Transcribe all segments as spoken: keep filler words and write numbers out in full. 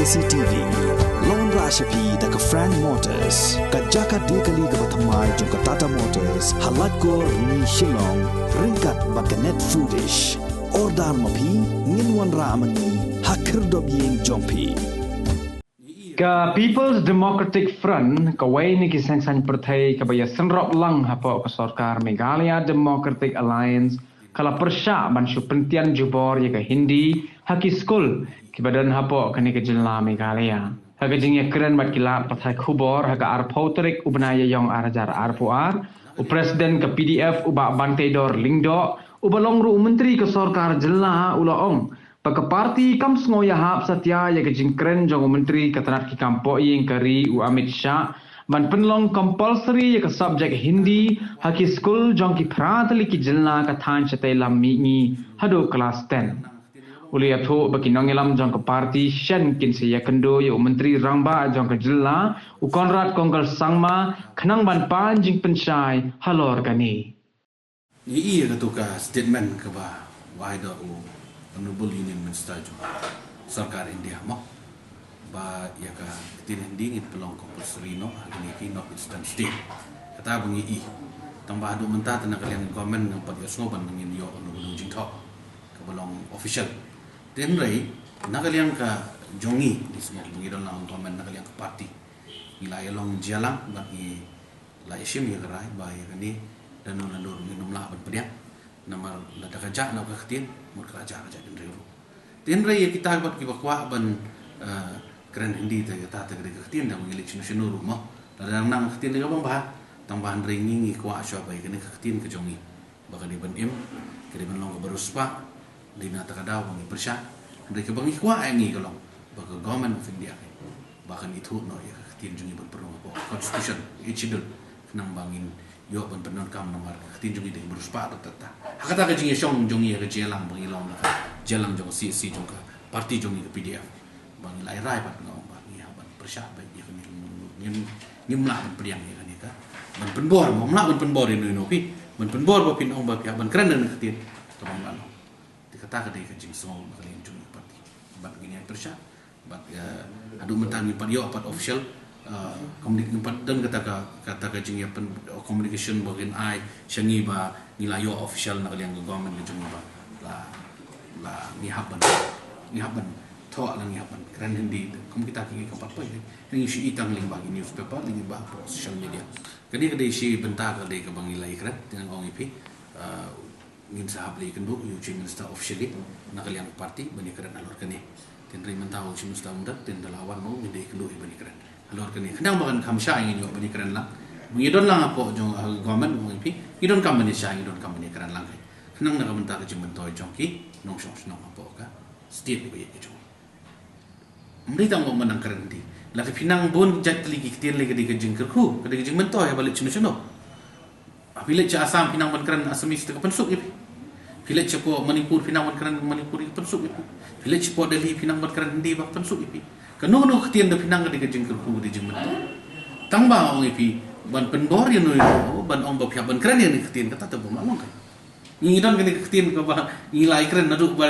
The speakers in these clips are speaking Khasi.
C T V. Long ra sha phi da ka Frank Motors, ka jaka de kali kaba thymmai jong ka Tata Motors, ha Laitkor, Ni Shillong, ryngkat bad ka Net Foodish. Order ma phi, ngin wanrah ma ngi ha khyrdop ïing jong phi. Ka People's Democratic Front, kawei na ki seng saiñ pyrthei kaba ïasynrop lang hapoh ka sorkar Meghalaya Democratic Alliance, ka la pyrshah ban shu pyntian jubor ïa ka Hindi ha ki skul kiba don hapoh kane ka jylla Meghalaya. Ha ka jingïakren bad ki lad pathai khubor ha ka arphew tarik u bnai Ïaïong ar hajar arphew ar, u President ka P D F u Bah Banteidor Lyngdoh, uba long ruh u Myntri ka sorkar jylla, u la ong ba ka party kam sngew ïahap satia ïa ka jingkren jong u Myntri ka tnat ki kam pohïing ka ri, u Amit Shah, ban pynlong compulsory ïa ka subject Hindi ha ki skul jong ki phra tylli ki jylla ka thaiñ shatei lam mihngi haduh klas ten. U la ïathuh ba ki nongïalam jong ka party shen kin sa ïakynduh ïa u Myntri Rangbah jong ka jylla, u Conrad Kongkal Sangma, khnang ban pan jingpynshai halor kane. Ngi ïohi ïa katu ka statement kaba wai da u Honorable Union Minister jong sorkar India mo, ba ïa ka ktien Hindi ngin pynlong compulsory noh ha kine ki North Eastern State. Kata ba ngi ïohi. Tang ba haduh mynta te na ka liang government ngam pat ïohsngew ban ngin ïoh kano kano jingthoh kaba long official. Te hynrei na ka liang ka jong ngi, ngi sngew ba ngi don lang government na ka liang ka party, ngi la ïa long jia lang bad ngi la ïa shim ïa ka rai ba ïa kane lano lano ruh ngin ym lah ban pdiang. Namar lada ka jah noh ka ktien, mut ka la jah ka jaitbynriew ruh. Te hynrei ïa kita bad kiba kwah ban, eh, kren Hindi te kata te ka dei ka ktien da ba ngi leit shano shano ruh mo. Lada dang nang ka ktien te ka bang bha, tang ba hynrei ngi ngi kwah shuwa ba ïa kane ka ktien ka jong ngi ba ka dei ban im, ka dei ban long kaba riewspah, dei na kata ka daw ba ngi pyrshah. Hynrei kaba ngi kwah ïa ngi ka long ba ka Government of India ka, ba kan ithuh noh ïa ka ktien jong ngi ban pynrung hapoh Constitution, Eighth Schedule, khnang ba ngin ïoh ban pyndonkam namar ka ktien jong ngi dei kaba riewspah. Tata ha kata ka jingïashong jong ngi ïa ka jingïalang ba ngi long na ka jingïalang jong ka C S C, jong ka party jong ngi ka P D F, ba ngi la rai bad nga ong ba ngi hap ban pyrshah ba ïa kane ngim, ngim lah ban pdiang ïa kane ka, ban pynbor, ngim lah ban pynbor ïa uno uno phi, ban pynbor ba phin ong ba phi hap ban kren ïa kane ka ktien, ka bang lah long. Te kata ka dei ka jingsngew na ka liang jong ka party. Bad ngin ïa pyrshah bad, eh, haduh mynta ngim pat ïoh pat official, eh, communic-, ngim pat don kata ka, kata ka jingïa pyn-, communication ba kin ai sha ngi ba ngi la ïoh official na ka liang ka government ka jong ngi ba la, la ngi hap ban, ngi hap ban thoh, la ngi hap ban kren Hindi. Kum kita ki ngi kam pat poi, ngi shu i tang lyngba ki newspaper, lyngba social media. Kane ka dei shi bynta ka dei kaba ngi la ïakren, te ngan ong ïa phi, eh, ngin sa hap leit kynduh ïa u Chief Minister officially na ka liang ka party ban ïakren halor kane. Te hynrei mynta u Chief Minister um don, te ynda la wan mo ngin da ïakynduh ïa ban ïakren halor kane. Khnang ba kan kham shai ngin ïoh ban ïakren lang. Ngi don lang hapoh jong, ha government, ong ïa phi, ngi donkam ban ïashai, ngi donkam ban ïakren lang. Khnang na ka bynta ka jingmyntoi jong ki nongshong shnong hapoh ka state ba ïeit ka jong ngi. Ym dei tang ba nang kren Hindi. Lada phi nang bun jait tylli ki ktien lei ka dei ka jingkyrkhu, ka dei ka jingmyntoi ba leit shano shano. Phi leit sha Assam phi nang ban kren Assamese te ka pynsuk ïa phi. Phi leit shapoh Manipur phi nang ban kren Manipuri ka pynsuk ïa phi. Phi leit shapoh Delhi phi nang ban kren Hindi ba ka pynsuk ïa phi. Kano kano ka ktien da phi nang ka dei ka jingkyrkhu, ka dei jingmyntoi. Tang ba ong ïa phi ban pynbor ïa uno uno, ban ong ba phi hap ban kren ïa kane ka ktien, kata te bym lah long ka. Ngi don kane ka ktien kaba ngi la ïakren naduh ba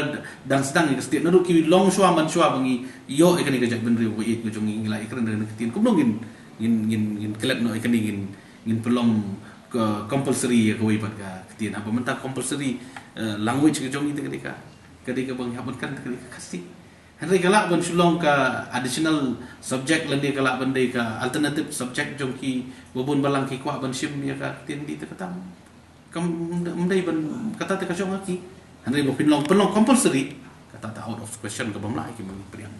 dang sdang ïa ka state, naduh ki longshuwa manshuwa ba ngi ïoh ïa kane ka jaitbynriew ba ïeit ka jong ngi, ngi la ïakren ïa kane ka ktien. Kumno ngin, ngin, ngin, ngin klet noh ïa kane, ngin, ngin pynlong ka compulsory ïa kawei pat ka ktien. Haba mynta compulsory, eh, language ka jong ngi te ka dei ka, ka dei kaba ngi hap ban kren te ka dei ka Khasi. Hynrei ka lah ban shu long ka additional subject lane ka lah ban dei ka alternative subject jong kiba bun balang ki kwah ban shim ïa ka ktien Hindi te kata. Kam, ym dei ban, kata te ka shong ha ki. Hynrei ba phin long, pynlong compulsory, kata te out of question, ka bym lah ïa ki ban pdiang.